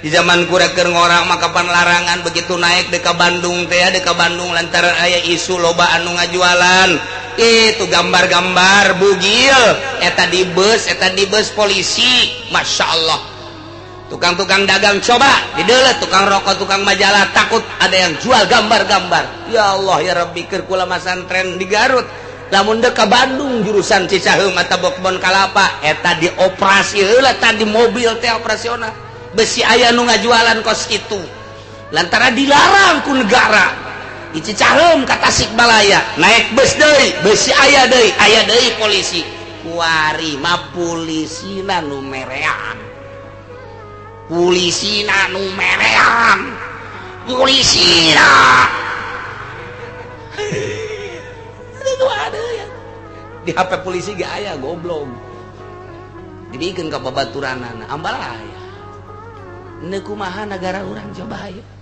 Di zaman kura keur ngora mah kapan larangan begitu naik deka Bandung teh, deka Bandung lantaran aya isu loba anu ngajualan itu gambar-gambar bugil eta di bus, eta di bus polisi. Masya Allah, tukang-tukang dagang coba didelet, tukang rokok, tukang majalah, takut ada yang jual gambar-gambar. Ya Allah ya Rabbi, keur kula masantren di Garut, lamun dek ka Bandung jurusan Cicaheum atau Kebon Kalapa, eta dioperasi heula tadi mobil teh operasional, besi aya nu ngajualan kos itu lantaran dilarang ku negara. Di Cicaheum ka Tasikmalaya naik bus deui, besi aya deui, aya deui polisi. Kuari mah polisina nu merean, polisina nu merean, polisina itu ada ya di HP polisi gak aya, goblok, dibikin ke babaturanana ambal aya. Kumaha negara urang coba ayo.